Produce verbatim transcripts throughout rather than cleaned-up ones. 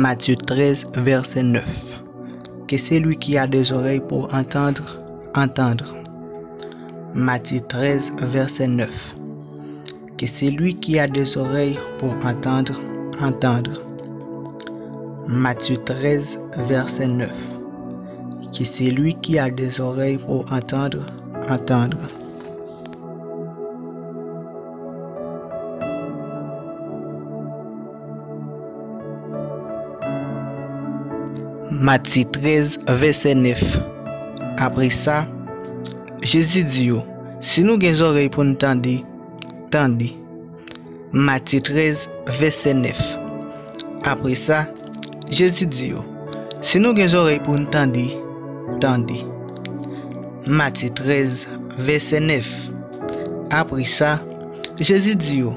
Matthieu treize, verset neuf. Que celui qui a des oreilles pour entendre, entende. Matthieu treize, verset neuf. Que celui qui a des oreilles pour entendre, entende. Matthieu treize, verset neuf. Que celui qui a des oreilles pour entendre, entende. Matthieu treize, verset neuf. Apre sa, Jezi di yo, si nou gen zòrèy pou n tande, tande. Matthieu treize, verset neuf. Apre sa, Jezi di yo, si nou gen zòrèy pou n tande, tande. Matthieu treize, verset neuf. Apre sa, Jezi di yo,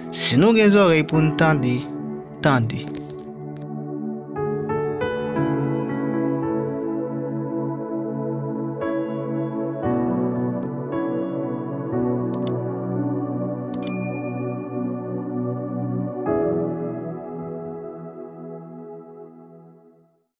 si nou gen zòrèy pou n tande, tande.